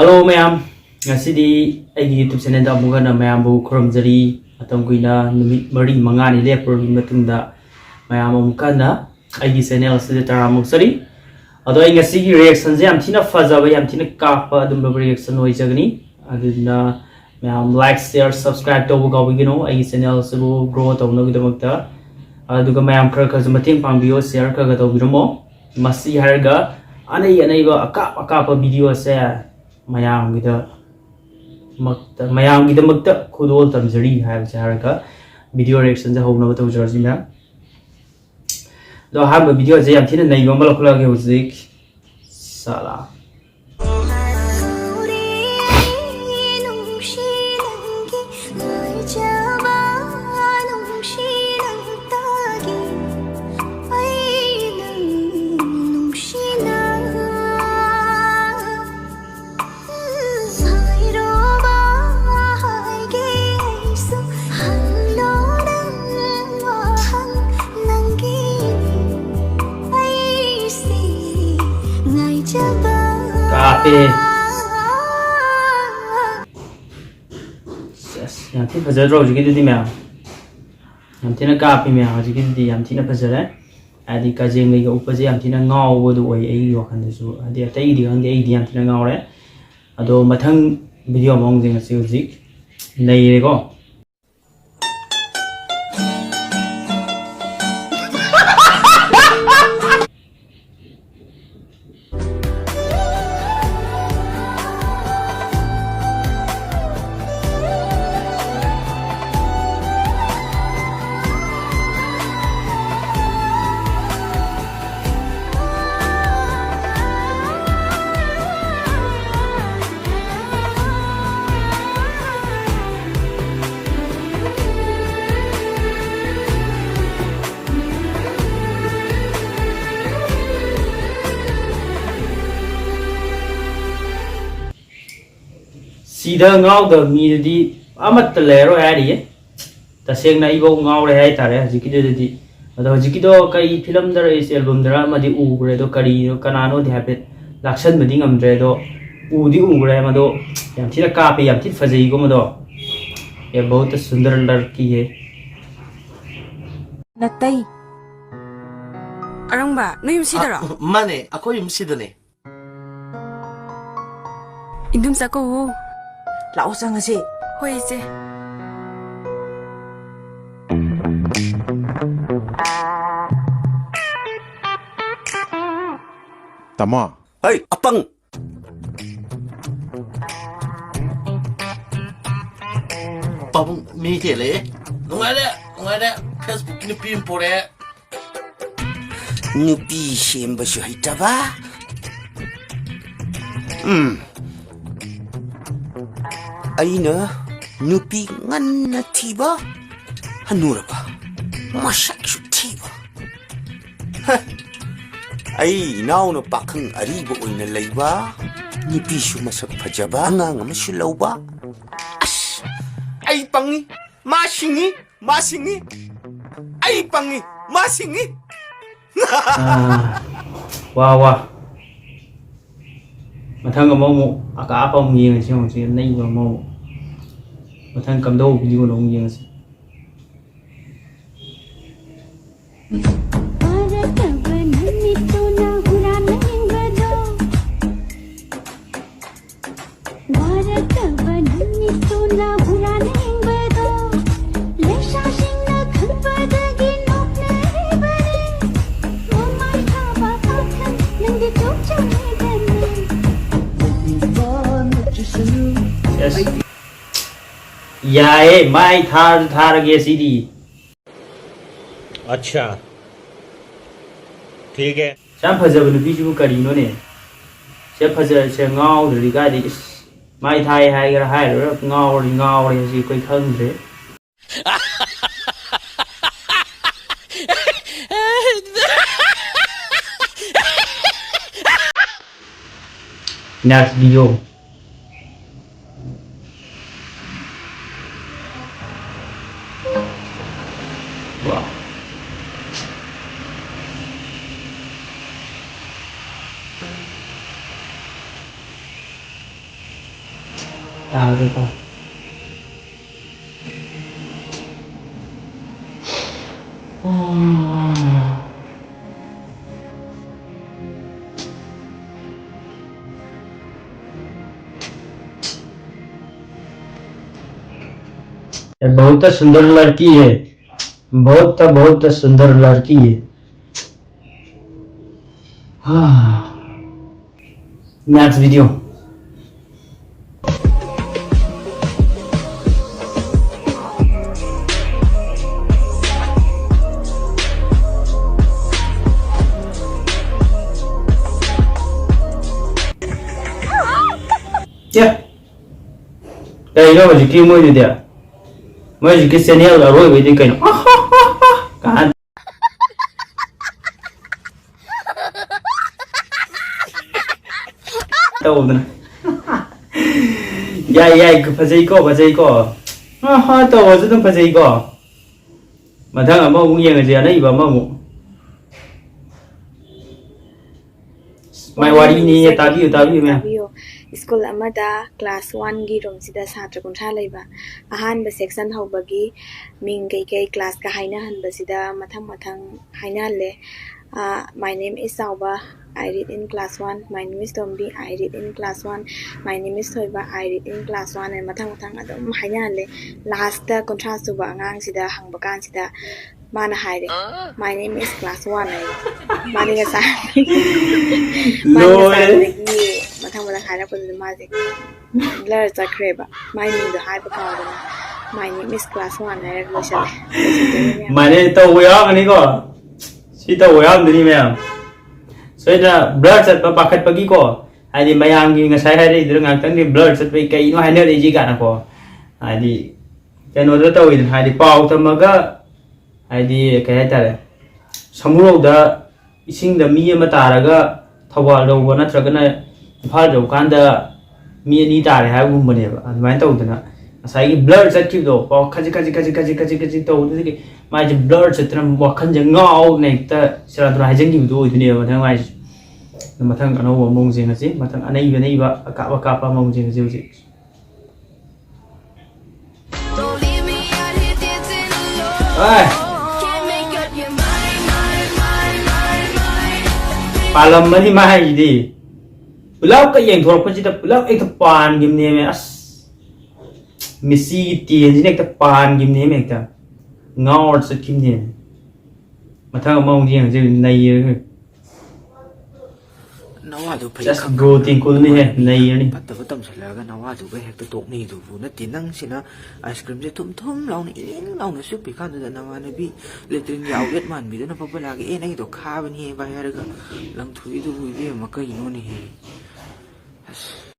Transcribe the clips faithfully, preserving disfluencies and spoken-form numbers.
Hello ꯃꯌꯥꯝ, ꯉꯁꯤꯗꯤ ꯑꯩꯒꯤ YouTube channelꯗ ꯑꯃꯨꯛ ꯍꯟꯅ ꯃꯌꯥꯝꯕꯨ ꯈꯨꯔꯨꯝꯖꯔꯤ꯫ ꯃꯇꯝ ꯀꯨꯏꯅ, ꯅꯨꯃꯤꯠ ꯃꯔꯤ ꯃꯉꯥꯅꯤ ꯂꯦꯞꯄꯨꯔꯕꯒꯤ ꯃꯇꯨꯡꯗ ꯃꯌꯥꯝ ꯑꯃꯨꯛ ꯍꯟꯅ ꯑꯩꯒꯤ channel ꯑꯁꯤꯗ ꯇꯔꯥꯝꯅ ꯑꯣꯛꯆꯔꯤ꯫ ꯑꯗꯣ ꯑꯩ ꯉꯁꯤꯒꯤ reactionꯁꯦ ꯌꯥꯝ ꯊꯤꯅ ꯐꯖꯕ, ꯌꯥꯝ ꯊꯤꯅ ꯀꯥꯞꯄ ꯑꯗꯨꯝꯕ reaction ꯑꯣꯏꯖꯒꯅꯤ꯫ ꯑꯗꯨꯅ ꯃꯌꯥꯝ like, share, subscribe ꯇꯧꯕ ꯀꯥꯎꯕꯤꯒꯅꯨ, ꯑꯩꯒꯤ channel ꯑꯁꯤꯕꯨ grow ꯇꯧꯅꯕꯒꯤꯗꯃꯛꯇ꯫ ꯑꯗꯨꯒ ꯃꯌꯥꯝ ꯈꯔ ꯈꯔꯁꯨ ꯃꯇꯦꯡ ꯄꯥꯡꯕꯤꯌꯣ, share ꯈꯔ ꯈꯔ ꯇꯧꯕꯤꯔꯝꯃꯣ꯫ ꯃꯁꯤ ꯍꯥꯏꯔꯒ ꯑꯅꯩ ꯑꯅꯩꯕ ꯑꯀꯥꯞ ꯑꯀꯥꯞꯄ videoꯁꯦ ꯃꯌꯥꯝꯒꯤꯗꯃꯛꯇ, ꯃꯌꯥꯝꯒꯤꯗꯃꯛꯇ ꯈꯨꯗꯣꯜ ꯇꯝꯖꯔꯤ ꯍꯥꯏꯕꯁꯦ ꯍꯥꯏꯔꯒ video reactionꯁꯦ ꯍꯧꯅꯕ ꯇꯧꯖꯔꯁꯤ ꯃꯌꯥꯝ꯫ ꯑꯗꯣ ꯑꯍꯥꯟꯕ videoꯁꯦ ꯌꯥꯝ ꯊꯤꯅ ꯅꯩꯕ ꯑꯃ ꯂꯧꯈꯠꯂꯛꯑꯒꯦ ꯍꯧꯖꯤꯛ꯫ ꯁꯥꯂꯥ꯫ ꯀꯥꯞꯄꯦ꯫ ꯁꯦꯁ, ꯌꯥꯝ ꯊꯤ ꯐꯖꯗ꯭ꯔꯣ ꯍꯧꯖꯤꯛꯀꯤꯗꯨꯗꯤ ꯃꯌꯥꯝ? ꯌꯥꯝ ꯊꯤꯅ ꯀꯥꯞꯄꯤ ꯃꯌꯥꯝ ꯍꯧꯖꯤꯛꯀꯤꯗꯨꯗꯤ, ꯌꯥꯝ ꯊꯤꯅ ꯐꯖꯔꯦ꯫ ꯍꯥꯏꯗꯤ ꯀꯖꯦꯡꯂꯩꯒ ꯎꯞꯄꯁꯦ ꯌꯥꯝ ꯊꯤꯅ ꯉꯥꯎꯕꯗꯨ ꯑꯣꯏ ꯑꯩꯒꯤ ꯋꯥꯈꯜꯗꯁꯨ꯫ ꯍꯥꯏꯗꯤ ꯑꯇꯩꯒꯤꯗꯤ ꯈꯪꯗꯦ, ꯑꯩꯒꯤꯗꯤ ꯌꯥꯝ ꯊꯤꯅ ꯉꯥꯎꯔꯦ꯫ ꯑꯗꯣ ꯃꯊꯪ video ꯑꯃ ꯑꯃꯨꯛ ꯌꯦꯡꯉꯁꯤ꯫ ꯍꯧꯖꯤꯛ ꯅꯩꯔꯦꯀꯣ꯫ ꯁꯤꯗ ꯉꯥꯎꯗꯕ ꯃꯤꯗꯨꯗꯤ ꯑꯃꯠꯇ ꯂꯩꯔꯔꯣꯏ ꯍꯥꯏꯔꯤꯌꯦ꯫ ꯇꯁꯦꯡꯅ ꯑꯩꯐꯧ ꯉꯥꯎꯔꯦ ꯍꯥꯏꯇꯥꯔꯦ ꯍꯧꯖꯤꯛꯀꯤꯗꯨꯗꯗꯤ꯫ ꯑꯗꯣ ꯍꯧꯖꯤꯛꯀꯤꯗꯣ ꯀꯔꯤ ꯐꯤꯂꯝꯗꯔ, ꯑꯩꯁꯦ ꯑꯦꯜꯕꯝꯗꯔ ꯑꯃꯗꯤ ꯎꯈ꯭ꯔꯦ, ꯑꯗꯣ ꯀꯔꯤꯅꯣ ꯀꯅꯥꯅꯣꯗꯤ ꯍꯥꯏꯐꯦꯠ ꯂꯥꯛꯁꯟꯕꯗꯤ ꯉꯝꯗ꯭ꯔꯦ꯫ ꯑꯗꯣ ꯎꯗꯤ ꯎꯈ꯭ꯔꯦ ꯃꯗꯣ, ꯌꯥꯝ ꯊꯤꯅ ꯀꯥꯞꯄꯦ, ꯌꯥꯝ ꯊꯤꯅ ꯐꯖꯩꯀꯣ ꯃꯗꯣ꯫ ये बहुत सुंदर लड़की है. ꯅꯇꯩ꯫ ꯑꯔꯪꯕ, ꯅꯣꯏ ꯌꯨꯝ ꯁꯤꯗꯔꯣ? ꯑ, ꯃꯥꯅꯦ, ꯑꯩꯈꯣꯏ ꯌꯨꯝ ꯁꯤꯗꯅꯦ꯫ ꯏꯟꯗꯨꯝꯆꯥ ꯀꯧꯋꯣ꯫ ꯂꯥꯛꯑꯣ, ꯆꯪꯉꯁꯤ꯫ ꯍꯣꯏ, ꯏꯆꯦ꯫ ꯇꯥꯃꯣ꯫ ꯍꯩ, ꯑꯄꯪ! ꯄꯥꯕꯨꯡ, ꯃꯤ ꯍꯦꯜꯂꯦ꯫ ꯅꯨꯡꯉꯥꯏꯔꯦ, ꯅꯨꯡꯉꯥꯏꯔꯦ꯫ Facebook ꯀꯤ ꯅꯨꯄꯤ ꯑꯃ ꯄꯣꯔꯛꯑꯦ꯫ ꯅꯨꯄꯤ ꯁꯦꯝꯕꯁꯨ ꯍꯩꯇꯕ꯫ ꯎꯝ꯫ ꯑꯩꯅ ꯅꯨꯄꯤ ꯉꯟꯅ ꯊꯤꯕ, ꯍꯅꯨꯔꯕ, ꯃꯁꯛꯁꯨ ꯊꯤꯕ꯫ ꯍ! ꯑꯩ ꯏꯅꯥꯎꯅ ꯄꯥꯈꯪ ꯑꯔꯤꯕ ꯑꯣꯏꯅ ꯂꯩꯕ, ꯅꯨꯄꯤꯁꯨ ꯃꯁꯛ ꯐꯖꯕ, ꯑꯉꯥꯡ ꯑꯃꯁꯨ ꯂꯧꯕ꯫ ꯑꯁ! ꯑꯩ ꯄꯪꯉꯤ, ꯃꯥ ꯁꯤꯡꯉꯤ, ꯃꯥ ꯁꯤꯡꯉꯤ꯫ ꯑꯩ ꯄꯪꯉꯤ, ꯃꯥ ꯁꯤꯡꯉꯤ꯫ ꯑꯥ, ꯋꯥ, ꯋꯥ꯫ ꯃꯊꯪ ꯑꯃꯃꯨꯛ ꯑꯀꯥꯞꯄ ꯑꯃꯨꯛ ꯌꯦꯡꯉꯁꯤ, ꯌꯦꯡꯉꯁꯤ, ꯑꯅꯩꯕ ꯑꯃꯃꯨꯛ꯫ ꯃꯊꯪ ꯀꯝꯗꯧꯕ video ꯗ ꯑꯃꯨꯛ ꯌꯦꯡꯉꯁꯤ꯫ ꯐꯔꯛꯂꯕ ꯅꯨꯃꯤꯠꯇꯨꯅ ꯍꯨꯔꯥꯟꯅꯤꯡꯕꯗꯣ꯫ ꯐꯔꯛꯂꯕ ꯅꯨꯃꯤꯠꯇꯨꯅ ꯍꯨꯔꯥꯟꯅꯤꯡꯕꯗꯣ꯫ ꯂꯩꯁꯥꯁꯤꯡꯅ ꯈꯪꯕꯗꯒꯤ ꯅꯣꯛꯅꯔꯤꯕꯅꯤ꯫ ꯃꯃꯥꯏ ꯊꯥꯕ ꯄꯥꯈꯪ ꯅꯪꯗꯤ ꯆꯣꯛꯆꯔꯦꯗꯅ꯫ Yes. ꯌꯥꯏꯌꯦ, ꯃꯥꯏ ꯊꯥꯔꯁꯨ ꯊꯥꯔꯒꯦ ꯁꯤꯗꯤ꯫ अच्छा, ठीक है. ꯁꯤ ꯌꯥꯝ ꯐꯖꯕ ꯅꯨꯄꯤꯁꯤꯕꯨ ꯀꯔꯤꯅꯣꯅꯦ? ꯁꯦ ꯐꯖ-, ꯁꯦ ꯉꯥꯎꯗ꯭ꯔꯗꯤ ꯀꯥꯏꯗꯩ, ꯏꯁ, ꯃꯥꯏ ꯊꯥꯏ ꯍꯥꯏꯒꯦꯔꯥ ꯍꯥꯏꯔꯣꯏꯔꯥ, ꯉꯥꯎꯔꯗꯤ ꯉꯥꯎꯔꯦ, ꯁꯤ ꯑꯩꯈꯣꯏ ꯈꯪꯗ꯭ꯔꯦ꯫ Next video. Wow. ꯇꯥꯔꯦꯀꯣ꯫ ये बहुत सुंदर लड़की है, बहुत बहुत सुंदर लड़की है। हाँ। Next video. ꯀꯩꯅꯣ ꯍꯧꯖꯤꯛꯀꯤ ꯃꯣꯏꯗꯨꯗꯤ? ꯃꯣꯏ ꯍꯧꯖꯤꯛꯀꯤ ꯆꯦꯅꯦꯜ ꯑꯔꯣꯏꯕꯩꯗꯤ ꯀꯩꯅꯣ? ꯀꯥꯟ ꯇꯧꯗꯅ꯫ ꯌꯥꯏ, ꯌꯥꯏ, ꯐꯖꯩꯀꯣ, ꯐꯖꯩꯀꯣ꯫ ꯑꯍꯥ, ꯇꯧꯔꯁꯨ ꯑꯗꯨꯝ ꯐꯖꯩꯀꯣ꯫ ꯃꯊꯪ ꯑꯃꯃꯨꯛ ꯌꯦꯡꯉꯁꯤ, ꯑꯅꯩꯕ ꯑꯃꯃꯨꯛ꯫ ꯃꯥꯏ ꯋꯥꯔꯤꯅꯤ, ꯇꯥꯕꯤꯌꯨ, ꯇꯥꯕꯤꯌꯨ, ꯃꯌꯥꯝ꯫ ꯇꯥꯕꯤꯌꯨ꯫ ꯁ꯭ꯀꯨꯜ ꯑꯃꯗ ꯀ꯭ꯂꯥꯁ ꯋꯥꯟꯒꯤ ꯔꯨꯝꯁꯤꯗ ꯁꯥꯇ꯭ꯔ ꯀꯨꯟꯊ꯭ꯔꯥ ꯂꯩꯕ꯫ ꯑꯍꯥꯟꯕ ꯁꯦꯛꯁꯟ ꯍꯧꯕꯒꯤ ꯃꯤꯡ ꯀꯩꯀꯩ ꯀ꯭ꯂꯥꯁꯀ ꯍꯥꯏꯅꯍꯟꯕꯁꯤꯗ ꯃꯊꯪ ꯃꯊꯪ ꯍꯥꯏꯅꯍꯜꯂꯦ꯫ ꯑ, My name is ꯆꯥꯎꯕ, I read in class one. My name is Tombi, I read in class one. My name is ꯊꯣꯏꯕ, I read in class one. ꯍꯥꯏꯅ ꯃꯊꯪ ꯃꯊꯪ ꯑꯗꯨꯝ ꯍꯥꯏꯅꯍꯜꯂꯦ꯫ ꯂꯥꯁꯇ ꯀꯨꯟꯊ꯭ꯔꯥ ꯁꯨꯕ ꯑꯉꯥꯡꯁꯤꯗ ꯍꯪꯕ ꯀꯥꯟꯁꯤꯗ ꯃꯥꯅ ꯍꯥꯏꯔꯦ, "My name is class one" ꯍꯥꯏꯌꯦ꯫ ꯃꯥꯗꯤ ꯉꯁꯥꯏ, ꯃꯥꯗꯤ ꯂꯣꯏꯔꯦ꯫ ꯉꯁꯥꯏꯗꯒꯤ ꯃꯊꯪ ꯃꯊꯪ ꯍꯥꯏꯔꯛꯄꯗꯨꯗ ꯃꯥꯁꯦ ꯕ꯭ꯂꯔ ꯆꯠꯈ꯭ꯔꯦꯕ꯫ ꯃꯥꯏ ꯃꯤꯡꯗꯣ ꯍꯥꯏꯕ ꯀꯥꯎꯗꯅ "My name is class one" ꯍꯥꯏꯔꯒ ꯂꯣꯏꯁꯜꯂꯦ꯫ ꯂꯣꯏꯁꯤꯟꯗꯣꯏꯅꯦ ꯃꯌꯥꯝ꯫ ꯃꯥꯅꯦ, ꯇꯧꯕ ꯌꯥꯎꯔꯝꯒꯅꯤꯀꯣ꯫ ꯁꯤ ꯇꯧꯕ ꯌꯥꯎꯔꯝꯗꯣꯏꯅꯤ ꯃꯌꯥꯝ꯫ ꯁꯣꯏꯗꯅ ꯕ꯭ꯂꯔ ꯆꯠꯄ ꯄꯥꯈꯠꯄꯒꯤ ꯀꯣ, ꯍꯥꯏꯗꯤ ꯃꯌꯥꯝꯒꯤ ꯉꯁꯥꯏ ꯍꯥꯏꯔꯛꯏꯗꯨꯗ ꯉꯥꯏꯍꯥꯛꯇꯪꯗꯤ ꯕ꯭ꯂꯔ ꯆꯠꯄꯒꯤ ꯀꯩꯅꯣ ꯍꯥꯏꯅꯔꯛꯏꯁꯤ ꯀꯥꯏꯅꯀꯣ꯫ ꯍꯥꯏꯗꯤ ꯀꯩꯅꯣꯗ ꯇꯧꯋꯤꯗꯅ, ꯍꯥꯏꯗꯤ ꯄꯥꯎ ꯇꯝꯃꯒ, ꯍꯥꯏꯗꯤ ꯀꯩ ꯍꯥꯏꯇꯥꯔꯦ, ꯁꯃꯨꯔꯧꯗ ꯏꯁꯤꯡꯗ ꯃꯤ ꯑꯃ ꯇꯥꯔꯒ ꯊꯧꯕꯥꯜ ꯌꯧꯕ ꯅꯠꯇ꯭ꯔꯒꯅ ꯏꯝꯐꯥꯜ ꯌꯧꯀꯥꯟꯗ ꯃꯤ ꯑꯅꯤ ꯇꯥꯔꯦ ꯍꯥꯏꯕꯒꯨꯝꯕꯅꯦꯕ꯫ ꯑꯗꯨꯃꯥꯏꯅ ꯇꯧꯗꯅ ꯉꯁꯥꯏꯒꯤ ꯕ꯭ꯂꯔ ꯆꯠꯈꯤꯕꯗꯣ, ꯄꯥꯎ ꯈꯖꯤꯛ ꯈꯖꯤꯛ ꯈꯖꯤꯛ ꯈꯖꯤꯛ ꯈꯖꯤꯛ ꯈꯖꯤꯛ ꯇꯧꯕꯗꯨꯗꯒꯤ ꯃꯥꯏꯁꯦ ꯕ꯭ꯂꯔ ꯆꯠꯇꯅ ꯋꯥꯈꯜꯁꯦ ꯉꯥꯎꯗꯅ ꯍꯦꯛꯇ ꯁꯦꯔꯥꯟ ꯇꯨꯔꯥꯟ ꯍꯥꯏꯖꯤꯟꯈꯤꯕꯗꯣ ꯑꯣꯏꯗꯣꯏꯅꯦꯕ ꯃꯊꯪ ꯃꯥꯏꯁꯦ꯫ ꯑꯗꯣ ꯃꯊꯪ ꯑꯅꯧꯕ ꯑꯃꯃꯨꯛ ꯌꯦꯡꯉꯁꯤ, ꯃꯊꯪ ꯑꯅꯩꯕ ꯑꯅꯩꯕ ꯑꯀꯥꯞ ꯑꯀꯥꯞꯄ ꯑꯃꯃꯨꯛ ꯌꯦꯡꯉꯁꯤ ꯍꯧꯖꯤꯛ꯫ ꯑꯥꯏ, ꯄꯥꯜꯂꯝꯃꯅꯤ ꯃꯥ ꯍꯥꯏꯁꯤꯗꯤ꯫ ꯄꯨꯂꯞꯀ ꯌꯦꯡꯊꯣꯔꯛꯄꯁꯤꯗ ꯄꯨꯂꯞ ꯍꯦꯛꯇ ꯄꯥꯟꯈꯤꯕꯅꯦꯃꯦ꯫ ꯑꯁ, ꯃꯤꯁꯤꯒꯤ ꯇꯦꯟꯁꯤꯅ ꯍꯦꯛꯇ ꯄꯥꯟꯈꯤꯕꯅꯦꯃꯦ, ꯍꯦꯛꯇ ꯉꯥꯎꯔ ꯆꯠꯈꯤꯕꯅꯦꯃꯦ꯫ ꯃꯊꯪ ꯑꯃꯃꯨꯛ ꯌꯦꯡꯉꯁꯤ, ꯅꯩꯔꯒ꯫ ꯅꯋꯥꯗꯨ ꯐꯩ ꯑꯁ, ꯈꯪ bro ꯈꯪꯅ ꯇꯤꯡꯀꯨꯜꯅꯤꯍꯦ, ꯅꯃꯥꯟꯅꯕꯤꯅ ꯅꯩꯔꯅꯤ꯫ ꯐꯠꯇꯕ ꯇꯝꯁꯤꯜꯂꯛꯑꯒ ꯅꯋꯥꯗꯨꯒ ꯍꯦꯛꯇ ꯇꯣꯛꯅꯩꯗꯨꯕꯨ ꯅꯠꯇꯦ꯫ ꯅꯪꯁꯤꯅ ice creamꯁꯦ ꯊꯨꯝ ꯊꯨꯝ ꯂꯥꯎꯅ ꯏꯪ ꯂꯥꯎꯅ ꯆꯨꯞꯄꯤ ꯀꯥꯟꯗꯨꯗ ꯅꯃꯥꯟꯅꯕꯤ latrineꯒꯤ outlet ꯃꯥꯟꯕꯤꯗꯨꯅ ꯐꯠ ꯐꯠ ꯂꯥꯛꯑꯒ, "ꯑꯦ, ꯅꯪꯒꯤꯗꯣ ꯈꯥꯕꯅꯤꯍꯦ ꯚꯥꯏ" ꯍꯥꯏꯔꯒ ꯂꯪꯊꯣꯛꯏꯗꯨꯕꯨ ꯏꯕꯦꯝꯃ ꯀꯩꯅꯣꯅꯦꯍꯦ? ꯑꯁ꯫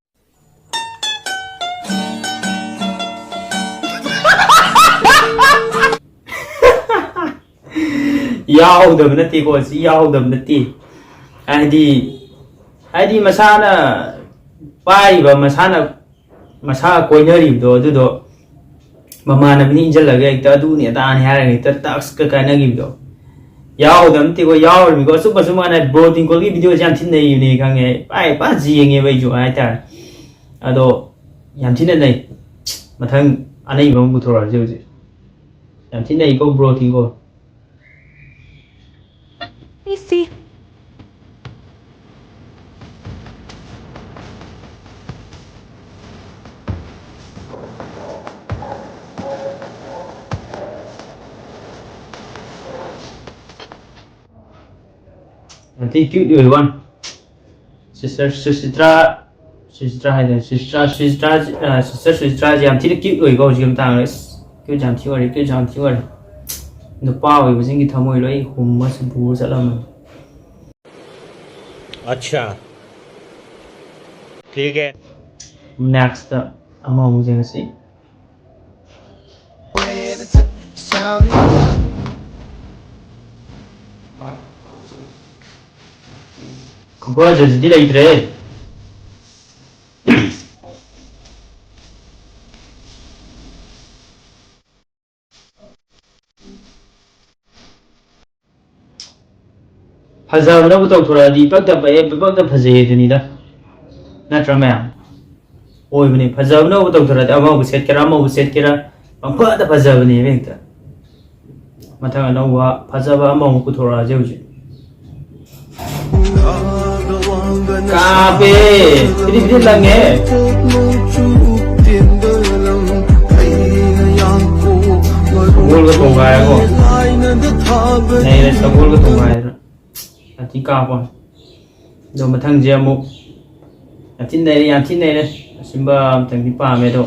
ꯌꯥꯎꯗꯕ ꯅꯠꯇꯦꯀꯣ, ꯁꯤ ꯌꯥꯎꯗꯕ ꯅꯠꯇꯦ꯫ ꯍꯥꯏꯗꯤ, ꯍꯥꯏꯗꯤ ꯃꯁꯥꯅ ꯄꯥꯏꯔꯤꯕ, ꯃꯁꯥꯅ, ꯃꯁꯥ ꯀꯣꯏꯅꯔꯤꯕꯗꯣ, ꯑꯗꯨꯗꯣ ꯃꯃꯥꯟꯅꯕꯤꯅ ꯏꯟꯁꯤꯜꯂꯒ ꯍꯦꯛꯇ ꯑꯗꯨꯅꯤ ꯑꯗꯥꯅꯤ ꯍꯥꯏꯔꯒ ꯍꯦꯛꯇ ꯇꯛꯁꯀ ꯀꯥꯏꯅꯈꯤꯕꯗꯣ꯫ ꯌꯥꯎꯗꯕ ꯅꯠꯇꯦꯀꯣ, ꯌꯥꯎꯔꯤꯕꯅꯤꯀꯣ꯫ ꯑꯆꯨꯝ ꯑꯆꯨꯝꯕ ꯍꯥꯏꯅ bro ꯇꯤꯡꯀꯣꯜꯒꯤ videoꯁꯦ ꯌꯥꯝ ꯊꯤꯅ ꯅꯩꯕꯅꯦ ꯈꯪꯉꯦ꯫ ꯄꯥꯏ ꯄꯥ ꯌꯦꯡꯉꯦꯕ ꯑꯩꯁꯨ ꯍꯥꯏꯇꯥꯔꯦ꯫ ꯑꯗꯣ ꯌꯥꯝ ꯊꯤꯅ ꯅꯩ꯫ ꯃꯊꯪ ꯑꯅꯩꯕ ꯑꯃ ꯄꯨꯊꯣꯔꯛꯑꯁꯤ ꯍꯧꯖꯤꯛ꯫ ꯌꯥꯝ ꯊꯤꯅ ꯅꯩꯀꯣ bro ꯇꯤꯡꯀꯣꯜ꯫ ꯁꯤ꯫ ꯌꯥꯝ ꯊꯤ cute ꯑꯣꯏꯕ ꯋꯥꯅꯤ꯫ Sister ꯁꯨꯁꯤꯇ꯭ꯔꯥ, ꯁꯨꯁꯤꯇ꯭ꯔꯥ ꯍꯥꯏꯗꯅ, ꯁꯨꯁꯤꯇ꯭ꯔꯥ, ꯁꯨꯁꯤꯇ꯭ꯔꯥ, ꯑ, sister ꯁꯨꯁꯤꯇ꯭ꯔꯥꯁꯦ ꯌꯥꯝ ꯊꯤꯅ cute ꯑꯣꯏꯀꯣ ꯍꯧꯖꯤꯛꯀꯤ ꯃꯇꯥꯡꯗ꯫ ꯑꯁ, cute ꯌꯥꯝ ꯊꯤ ꯑꯣꯏꯔꯦ, cute ꯌꯥꯝ ꯊꯤ ꯑꯣꯏꯔꯦ꯫ ꯅꯨꯄꯥ ꯑꯣꯏꯕꯁꯤꯡꯒꯤ ꯊꯃꯣꯏ ꯂꯣꯏ ꯍꯨꯝꯃ ꯁꯨꯝ ꯄꯨꯔ ꯆꯠꯂꯝꯃꯅꯤ꯫ अच्छा, ठीक है। Next ꯑꯃꯃꯨꯛ ꯌꯦꯡꯉꯁꯤ꯫ Composerꯁꯤꯗꯤ ꯂꯩꯇ꯭ꯔꯦ꯫ ꯐꯖꯕꯅꯕꯨ ꯇꯧꯊꯣꯔꯛꯑꯗꯤ ꯏꯄꯛꯇ ꯄꯛꯑꯦ, ꯏꯄꯛꯇ ꯐꯖꯩ ꯑꯗꯨꯅꯤꯗ꯫ ꯅꯠꯇ꯭ꯔꯥ ꯃꯌꯥꯝ? ꯑꯣꯏꯕꯅꯦ꯫ ꯐꯖꯕꯅꯕꯨ ꯇꯧꯊꯣꯔꯛꯑꯗꯤ ꯑꯃꯕꯨ ꯁꯦꯠꯀꯦꯔꯥ, ꯑꯃꯕꯨ ꯁꯦꯠꯀꯦꯔꯥ, ꯄꯪꯐꯗ ꯐꯖꯕꯅꯦꯕ ꯍꯦꯛꯇ꯫ ꯃꯊꯪ ꯑꯅꯧꯕ ꯐꯖꯕ ꯑꯃꯃꯨꯛ ꯄꯨꯊꯣꯔꯛꯑꯁꯦ ꯍꯧꯖꯤꯛ꯫ ꯀꯥꯞꯄꯦ! ꯐꯤꯗꯤ ꯐꯤꯗꯤ ꯂꯪꯉꯦ! ꯁꯒꯣꯜꯒ ꯇꯣꯡꯒꯥꯏꯔꯒꯣ꯫ ꯅꯩꯔꯦ, ꯁꯒꯣꯜꯒ ꯇꯣꯡꯒꯥꯏꯗꯅ꯫ ꯌꯥꯝ ꯊꯤ ꯀꯥꯞꯄ꯫ ꯑꯗꯣ ꯃꯊꯪꯁꯦ ꯑꯃꯨꯛ ꯌꯥꯝ ꯊꯤ ꯅꯩꯔꯦ, ꯌꯥꯝ ꯊꯤ ꯅꯩꯔꯦ꯫ ꯑꯁꯤꯟꯕ ꯑꯝꯇꯪꯗꯤ ꯄꯥꯝꯃꯦ ꯑꯗꯣ꯫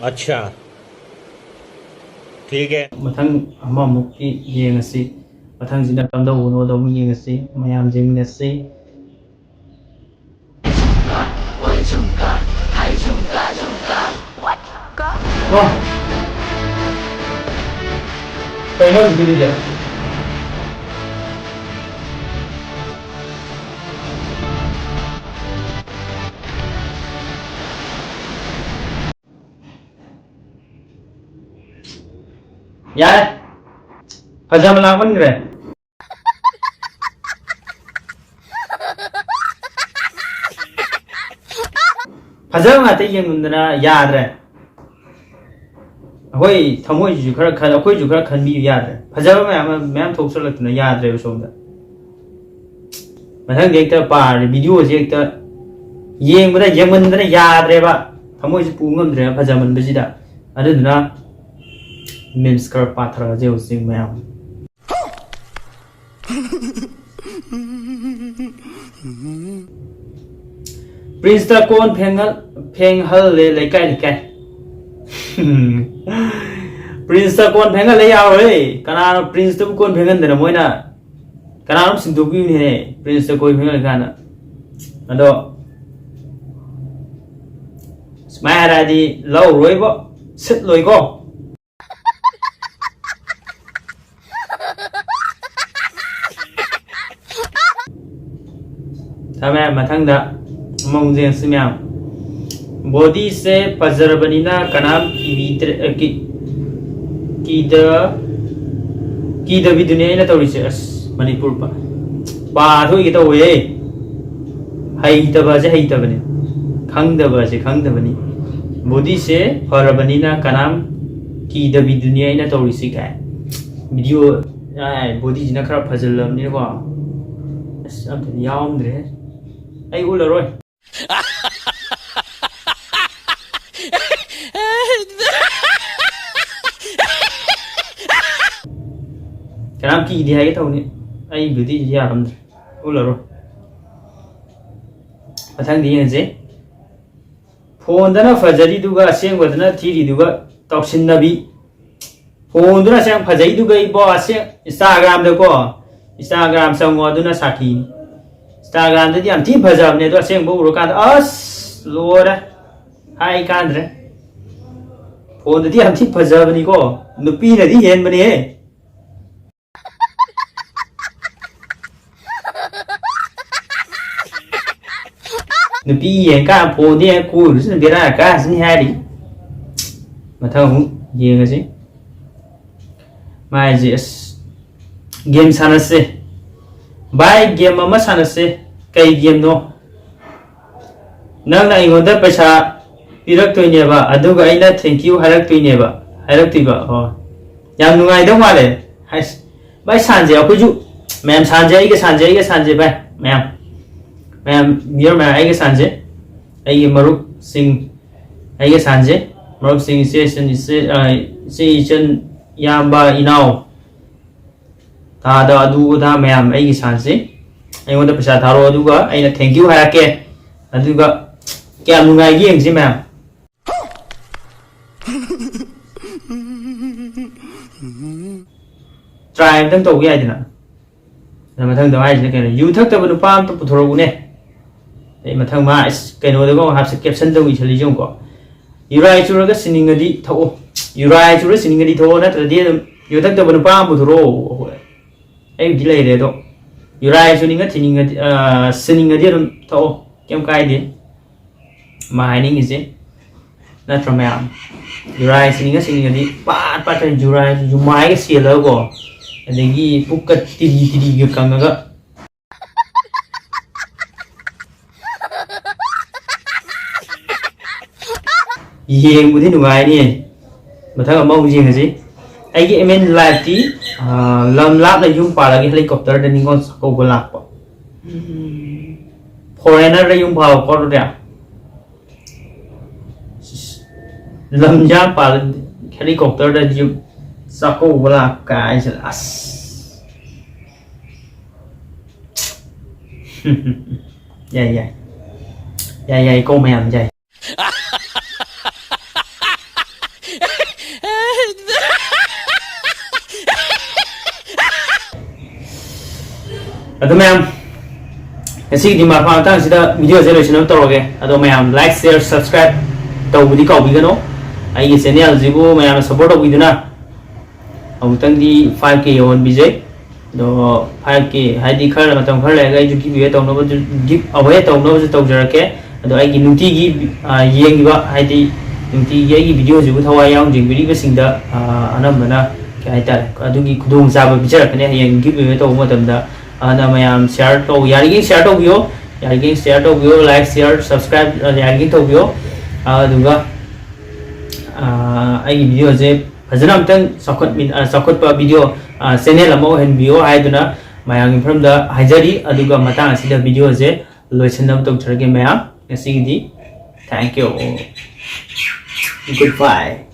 अच्छा, ठीक है। ꯃꯊꯪ ꯑꯃꯃꯨꯛꯀꯤ ꯌꯦꯡꯉꯁꯤ꯫ ꯃꯊꯪꯁꯤꯅ ꯀꯝꯗꯧꯕꯅꯣꯗꯣ ꯑꯃꯨꯛ ꯌꯦꯡꯉꯁꯤ꯫ ꯃꯌꯥꯝ ꯌꯦꯡꯃꯤꯟꯅꯁꯤ꯫ ꯋꯥ꯫ ꯀꯩꯅꯣ ꯍꯧꯖꯤꯛꯀꯤꯗꯨꯗꯤ? ꯌꯥꯔꯦ꯫ ꯐꯖꯕ ꯂꯥꯡꯃꯟꯈ꯭ꯔꯦ꯫ ꯐꯖꯕ ꯉꯥꯛꯇ ꯌꯦꯡꯃꯟꯗꯅ ꯌꯥꯗ꯭ꯔꯦ꯫ ꯑꯩꯈꯣꯏ ꯊꯃꯣꯏꯁꯤꯁꯨ ꯈꯔ ꯈꯟ-, ꯑꯩꯈꯣꯏꯁꯨ ꯈꯔ ꯈꯟꯕꯤꯌꯨ ꯌꯥꯗ꯭ꯔꯦ꯫ ꯐꯖꯕ ꯃꯌꯥꯝ ꯑꯃ, ꯃꯌꯥꯝ ꯊꯣꯛꯆꯜꯂꯛꯇꯅ ꯌꯥꯗ꯭ꯔꯦꯕ ꯁꯣꯝꯗ꯫ ꯃꯊꯪꯗꯤ ꯍꯦꯛꯇ ꯄꯥꯔꯗꯤ ꯚꯤꯗꯤꯑꯣꯁꯦ ꯍꯦꯛꯇ ꯌꯦꯡꯕꯗ ꯌꯦꯡꯃꯟꯗꯅ ꯌꯥꯗ꯭ꯔꯦꯕ꯫ ꯊꯃꯣꯏꯁꯦ ꯄꯨ ꯉꯝꯗ꯭ꯔꯦꯕ ꯐꯖꯃꯟꯕꯁꯤꯗ꯫ ꯑꯗꯨꯗꯨꯅ memes ꯈꯔ ꯄꯥꯊꯔꯛꯑꯁꯦ ꯍꯧꯖꯤꯛ ꯃꯌꯥꯝ꯫ ꯄ꯭ꯔꯤꯟꯁꯇ ꯀꯣꯟ ꯐꯦꯡꯍꯜ-, ꯐꯦꯡꯍꯜꯂꯦ ꯂꯩꯀꯥꯏ ꯂꯩꯀꯥꯏ꯫ ꯄ꯭ꯔꯤꯟꯁꯇ ꯀꯣꯟ ꯐꯦꯡꯍꯜꯂꯦ ꯌꯥꯔꯣꯏ꯫ ꯀꯅꯥꯅꯣ ꯄ꯭ꯔꯤꯟꯁꯇꯕꯨ ꯀꯣꯟ ꯐꯦꯡꯍꯟꯗꯅ ꯃꯣꯏꯅ? ꯀꯅꯥꯅꯣꯝ ꯁꯤꯟꯗꯣꯛꯄꯤꯌꯨꯅꯦꯍꯦ, ꯄ꯭ꯔꯤꯟꯁꯇ ꯀꯣꯟ ꯐꯦꯡꯍꯜꯂꯦ ꯀꯥꯏꯅ꯫ ꯑꯗꯣ ꯁꯨꯃꯥꯏꯅ ꯍꯥꯏꯔꯛꯑꯗꯤ ꯂꯧꯔꯣꯏꯕꯣ, ꯁꯤꯠꯂꯣꯏꯀꯣ꯫ ꯊꯝꯃꯦ, ꯃꯊꯪꯗ ꯑꯃꯃꯨꯛ ꯌꯦꯡꯁꯤ ꯃꯌꯥꯝ꯫ ꯕꯣꯗꯤꯁꯦ ꯐꯖꯔꯕꯅꯤꯅ ꯀꯅꯥꯝ ꯀꯤꯕꯤꯗ꯭ꯔꯦ, ꯑ, ꯀꯤ-, ꯀꯤꯗ-, ꯀꯤꯗꯕꯤꯗꯨꯅꯦ ꯑꯩꯅ ꯇꯧꯔꯤꯁꯦ꯫ ꯑꯁ, ꯃꯅꯤꯄꯨꯔ ꯄꯥ-, ꯄꯥꯊꯣꯛꯏꯒꯦ ꯇꯧꯋꯦꯍꯦ꯫ ꯍꯩꯇꯕꯁꯦ ꯍꯩꯇꯕꯅꯤ, ꯈꯪꯗꯕꯁꯦ ꯈꯪꯗꯕꯅꯤ꯫ ꯕꯣꯗꯤꯁꯦ ꯐꯔꯕꯅꯤꯅ ꯀꯅꯥꯝ ꯀꯤꯗꯕꯤꯗꯨꯅꯤ ꯑꯩꯅ ꯇꯧꯔꯤꯁꯤ ꯀꯥꯏ꯫ ꯚꯤꯗꯤꯑꯣ, ꯑꯥꯏ, ꯕꯣꯗꯤꯁꯤꯅ ꯈꯔ ꯐꯖꯜꯂꯕꯅꯤꯅꯀꯣ꯫ ꯑꯁ, ꯑꯝꯇꯗꯤ ꯌꯥꯎꯔꯝꯗ꯭ꯔꯦꯍꯦ꯫ ꯑꯩ ꯎꯠꯂꯔꯣꯏ꯫ ꯀꯅꯥꯝ ꯀꯤꯗꯦ ꯍꯥꯏꯒꯦ ꯇꯧꯅꯤ꯫ ꯑꯩ ꯕꯣꯗꯤꯁꯤ ꯌꯥꯔꯝꯗ꯭ꯔꯦ꯫ ꯎꯠꯂꯔꯣꯏ꯫ ꯃꯊꯪꯗꯤ ꯌꯦꯡꯁꯤ꯫ ꯐꯣꯟꯗꯅ ꯐꯖꯔꯤꯗꯨꯒ ꯑꯁꯦꯡꯕꯗꯅ ꯊꯤꯔꯤꯗꯨꯒ ꯇꯧꯁꯤꯟꯅꯕꯤ꯫ ꯐꯣꯟꯗꯨꯅ ꯑꯁꯦꯡ ꯐꯖꯩꯗꯨꯒ ꯏꯕꯣ, ꯑꯁꯦꯡ Instagram-ꯗꯀꯣ, Instagram ꯆꯪꯉꯣ, ꯑꯗꯨꯅ ꯁꯥꯈꯤꯅꯤ꯫ Instagram-ꯗꯗꯤ ꯌꯥꯝ ꯊꯤ ꯐꯖꯕꯅꯦ, ꯑꯗꯣ ꯑꯁꯦꯡꯕ ꯎꯔꯀꯥꯟꯗ ꯑꯁ ꯂꯣꯏꯔꯦ, ꯍꯥꯏ ꯀꯥꯟꯗ꯭ꯔꯦ꯫ ꯐꯣꯟꯗꯗꯤ ꯌꯥꯝ ꯊꯤ ꯐꯖꯕꯅꯤꯀꯣ, ꯅꯨꯄꯤꯅꯗꯤ ꯍꯦꯟꯕꯅꯦꯍꯦ꯫ ꯅꯨꯄꯤ ꯌꯦꯡꯀꯥꯟ ꯐꯣꯟꯗ ꯌꯦꯡ ꯀꯣꯏꯔꯨꯁꯤꯅ ꯕꯦꯔꯥ ꯀꯥꯁꯤꯅꯤ ꯍꯥꯏꯔꯤ꯫ ꯃꯊꯪ ꯑꯃꯨꯛ ꯌꯦꯡꯉꯁꯤ꯫ ꯃꯥꯏꯁꯦ ꯑꯁ, ꯒꯦꯝ ꯁꯥꯟꯅꯁꯦ꯫ ꯚꯥꯏ, ꯒꯦꯝ ꯑꯃ ꯁꯥꯟꯅꯁꯦ꯫ ꯀꯩ ꯒꯦꯝꯅꯣ? ꯅꯪꯅ ꯑꯩꯉꯣꯟꯗ ꯄꯩꯁꯥ ꯄꯤꯔꯛꯇꯣꯏꯅꯦꯕ, ꯑꯗꯨꯒ ꯑꯩꯅ thank you ꯍꯥꯏꯔꯛꯇꯣꯏꯅꯦꯕ, ꯍꯥꯏꯔꯛꯇꯣꯏꯕ꯫ ꯑꯣ, ꯌꯥꯝ ꯅꯨꯡꯉꯥꯏꯗꯧ ꯃꯥꯜꯂꯦ꯫ ꯍꯥꯏꯁ, ꯚꯥꯏ, ꯁꯥꯟꯁꯦ ꯑꯩꯈꯣꯏꯁꯨ ꯃꯌꯥꯝ ꯁꯥꯟꯁꯦ, ꯑꯩꯒ ꯁꯥꯟꯁꯦ, ꯑꯩꯒ ꯁꯥꯟꯁꯦ, ꯚꯥꯏ, ꯃꯌꯥꯝ, ꯃꯌꯥꯝ, ꯚꯤꯌꯔ ꯃꯌꯥꯝ, ꯑꯩꯒ ꯁꯥꯟꯁꯦ, ꯑꯩꯒꯤ ꯃꯔꯨꯞꯁꯤꯡ, ꯑꯩꯒ ꯁꯥꯟꯁꯦ, ꯃꯔꯨꯞꯁꯤꯡ, ꯏꯆꯦ ꯏꯆꯟ, ꯏꯆꯦ, ꯑ, ꯏꯆꯦ ꯏꯆꯟ, ꯏꯌꯥꯝꯕ, ꯏꯅꯥꯎ, ꯊꯥꯗ ꯑꯗꯨ ꯑꯗꯥ ꯃꯌꯥꯝ ꯑꯩꯒꯤ ꯁꯥꯟꯁꯤ꯫ ꯑꯩꯉꯣꯟꯗ ꯄꯩꯁꯥ ꯊꯥꯔꯛꯑꯣ, ꯑꯗꯨꯒ ꯑꯩꯅ thank you ꯍꯥꯏꯔꯛꯀꯦ꯫ ꯑꯗꯨꯒ ꯀꯌꯥꯝ ꯅꯨꯡꯉꯥꯏꯒꯦ ꯌꯦꯡꯁꯤ ꯃꯌꯥꯝ꯫ Try ꯑꯝꯇꯪ ꯇꯧꯕ ꯌꯥꯏꯗꯅ꯫ ꯑꯗ ꯃꯊꯪꯗ ꯍꯥꯏꯁꯤꯅ ꯀꯩꯅꯣ? "ꯌꯨ ꯊꯛꯇꯕ ꯅꯨꯄꯥ ꯑꯝꯇ ꯄꯨꯊꯣꯔꯛꯎꯅꯦ"꯫ ꯑꯩ ꯃꯊꯪ ꯃꯥ ꯑꯁ ꯀꯩꯅꯣꯗꯒ ꯑꯃꯨꯛ ꯍꯥꯞꯁꯦ, caption-ꯗ ꯑꯃꯨꯛ ꯏꯁꯜꯂꯤꯁꯦ ꯌꯦꯡꯉꯨꯀꯣ꯫ "ꯌꯨꯔꯥꯏ ꯆꯨꯔꯒ ꯁꯤꯅꯤꯡꯉꯗꯤ ꯊꯛꯑꯣ꯫ ꯌꯨꯔꯥꯏ ꯆꯨꯔ ꯁꯤꯅꯤꯡꯉꯗꯤ ꯊꯛꯑꯣ, ꯅꯠꯇ꯭ꯔꯗꯤ ꯑꯗꯨꯝ ꯌꯨ ꯊꯛꯇꯕ ꯅꯨꯄꯥ ꯑꯃ ꯄꯨꯊꯣꯔꯛꯑꯣ"꯫ ꯑꯩꯕꯨꯗꯤ ꯂꯩꯔꯦ ꯑꯗꯣ꯫ "ꯌꯨꯔꯥꯏ ꯆꯨꯅꯤꯡꯉ ꯊꯤꯅꯤꯡꯉꯗꯤ, ꯑ, ꯁꯤꯅꯤꯡꯉꯗꯤ ꯑꯗꯨꯝ ꯊꯛꯑꯣ, ꯀꯩꯝ ꯀꯥꯏꯗꯦ"꯫ ꯃꯥ ꯍꯥꯏꯅꯤꯡꯉꯤꯁꯦ ꯅꯠꯇ꯭ꯔꯣ ꯃꯌꯥꯝ? ꯌꯨꯔꯥꯏ ꯁꯤꯅꯤꯡꯉ ꯁꯤꯅꯤꯡꯉꯗꯤ ꯄꯥꯠ ꯄꯥꯠ ꯇꯧꯔ ꯌꯨꯔꯥꯏ, ꯌꯨꯃꯥꯏꯒ ꯁꯦꯜꯂꯒꯀꯣ, ꯑꯗꯒꯤ ꯄꯨꯛꯀ ꯇꯤꯔꯤ ꯇꯤꯔꯤꯒ ꯀꯪꯉꯒ꯫ ꯌꯦꯡꯕꯗꯤ ꯅꯨꯡꯉꯥꯏꯅꯤ꯫ ꯃꯊꯪ ꯑꯃꯃꯨꯛ ꯌꯦꯡꯉꯁꯤ꯫ ꯑꯩꯒꯤ ꯑꯦꯝ ꯑꯦꯟ ꯂꯥꯏꯐꯇꯤ, ꯑ, ꯂꯝ ꯂꯥꯞꯅ ꯌꯨꯝ ꯄꯥꯜꯂꯒ helicopterꯗ ꯅꯤꯉꯣꯜ ꯆꯥꯛꯀꯧꯕ ꯂꯥꯛꯄ꯫ Foreignerꯗ ꯌꯨꯝ ꯄꯥꯜꯂꯛꯄ ꯑꯗꯨꯗꯤ꯫ ꯂꯝ ꯌꯥꯝ ꯄꯥꯜꯂ helicopterꯗ ꯌꯨꯝ ꯆꯥꯛꯀꯧꯕ ꯂꯥꯛꯄ ꯀꯥꯏꯁꯦ ꯑꯁ꯫ ꯌꯥꯏ, ꯌꯥꯏ꯫ ꯌꯥꯏ, ꯌꯥꯏ ꯀꯣ ꯃꯌꯥꯝ, ꯌꯥꯏ꯫ ꯑꯗꯨ ꯃꯌꯥꯝ, ꯉꯁꯤꯒꯤꯗꯤ ꯃꯄꯥ ꯃꯇꯥꯡꯁꯤꯗ videoꯁꯦ ꯂꯣꯏꯁꯤꯟꯅꯕ ꯇꯧꯔꯒꯦ꯫ ꯑꯗꯣ ꯃꯌꯥꯝ like, share, subscribe ꯇꯧꯕꯗꯤ ꯀꯥꯎꯕꯤꯒꯅꯨ꯫ ꯑꯩꯒꯤ channelꯁꯤꯕꯨ ꯃꯌꯥꯝꯅ support ꯇꯧꯕꯤꯗꯨꯅ ꯑꯃꯨꯛꯇꯪꯗꯤ five K ꯌꯧꯍꯟꯕꯤꯖꯩ꯫ ꯑꯗꯣ five K ꯍꯥꯏꯗꯤ ꯈꯔ ꯃꯇꯝ ꯈꯔ ꯂꯩꯔꯒ ꯑꯩꯁꯨ give away ꯇꯧꯅꯕꯁꯨ, give away ꯇꯧꯅꯕꯁꯨ ꯇꯧꯖꯔꯛꯀꯦ꯫ ꯑꯗꯣ ꯑꯩꯒꯤ ꯅꯨꯡꯇꯤꯒꯤ, ꯑ, ꯌꯦꯡꯉꯤꯕ, ꯍꯥꯏꯗꯤ ꯅꯨꯡꯇꯤꯒꯤ ꯑꯩꯒꯤ videoꯁꯤꯕꯨ ꯊꯋꯥꯏ ꯌꯥꯎꯅ ꯌꯦꯡꯕꯤꯔꯤꯕꯁꯤꯡꯗ, ꯑ, ꯑꯅꯝꯕꯅ ꯀꯩ ꯍꯥꯏꯇꯥꯔꯦ, ꯑꯗꯨꯒꯤ ꯈꯨꯗꯣꯡꯆꯥꯕ ꯄꯤꯖꯔꯛꯀꯅꯤ ꯍꯌꯦꯡ give away ꯇꯧꯕ ꯃꯇꯝꯗ꯫ ꯑꯗꯨꯅ ꯃꯌꯥꯝ share ꯇꯧ-, ꯌꯥꯔꯤꯈꯩ share ꯇꯧꯕꯤꯌꯣ, ꯌꯥꯔꯤꯈꯩ share ꯇꯧꯕꯤꯌꯣ, like, share, subscribe, ꯑ, ꯌꯥꯔꯤꯈꯩ ꯇꯧꯕꯤꯌꯣ꯫ ꯑꯗꯨꯒ, ꯑ, ꯑꯩꯒꯤ videoꯁꯦ ꯐꯖꯅ ꯑꯝꯇꯪ ꯆꯥꯎꯈꯠꯃꯤ-, ꯑ, ꯆꯥꯎꯈꯠꯄ video, ꯑ, channel ꯑꯃ ꯑꯣꯏꯍꯟꯕꯤꯌꯣ ꯍꯥꯏꯗꯨꯅ ꯃꯌꯥꯝꯒꯤ ꯃꯐꯝꯗ ꯍꯥꯏꯖꯔꯤ꯫ ꯑꯗꯨꯒ ꯃꯇꯥꯡ ꯑꯁꯤꯗ videoꯁꯦ ꯂꯣꯏꯁꯤꯟꯅꯕ ꯇꯧꯖꯔꯒꯦ ꯃꯌꯥꯝ꯫ ꯉꯁꯤꯒꯤꯗꯤ thank you all. Goodbye.